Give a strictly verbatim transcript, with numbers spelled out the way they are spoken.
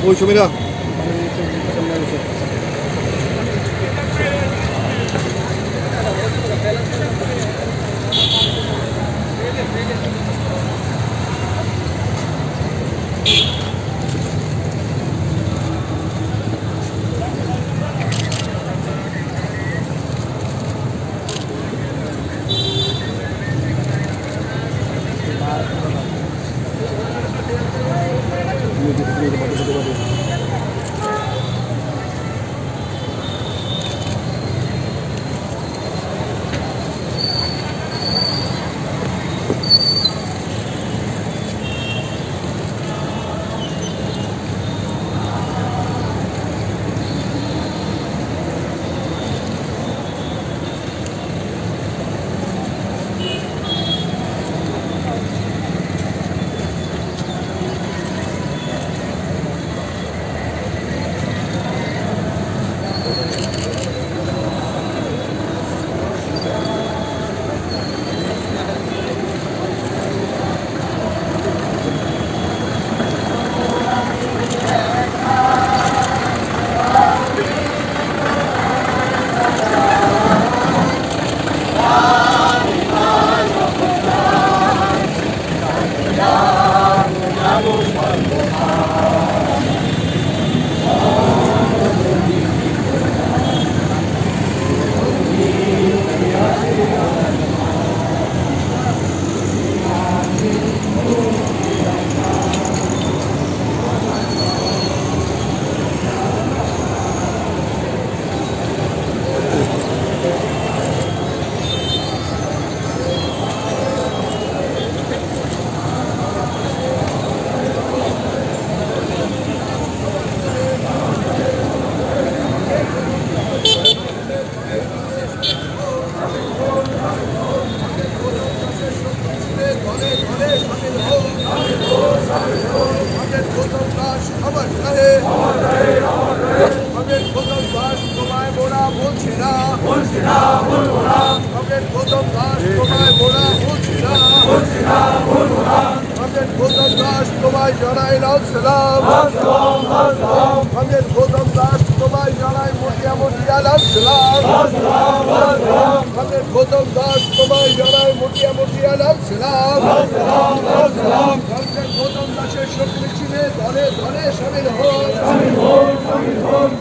Oy, Sumira. Comrade Gautam Das, তোমায় মোরা ভুলছি না। ভুলছি না, ভুলবো না। Comrade Gautam Das, তোমায় মোরা ভুলছি না। ভুলছি না, ভুলবো না। Comrade Gautam Das, তোমায় জানাই লাল সালাম। লাল সালাম, লাল সালাম। Comrade Gautam Das, তোমায় জানাই মুটিয়া মুটিয়া লাল সালাম। লাল সালাম, লাল সালাম। Comrade Gautam Das, তোমায় জানাই মুটিয়া মুটিয়া লাল সালাম। লাল সালাম, লাল সালাম। Comrade Gautam Dasের শক্তি মিছিলে দলে দলে সামিল হন। সামিল হন, সামিল হন।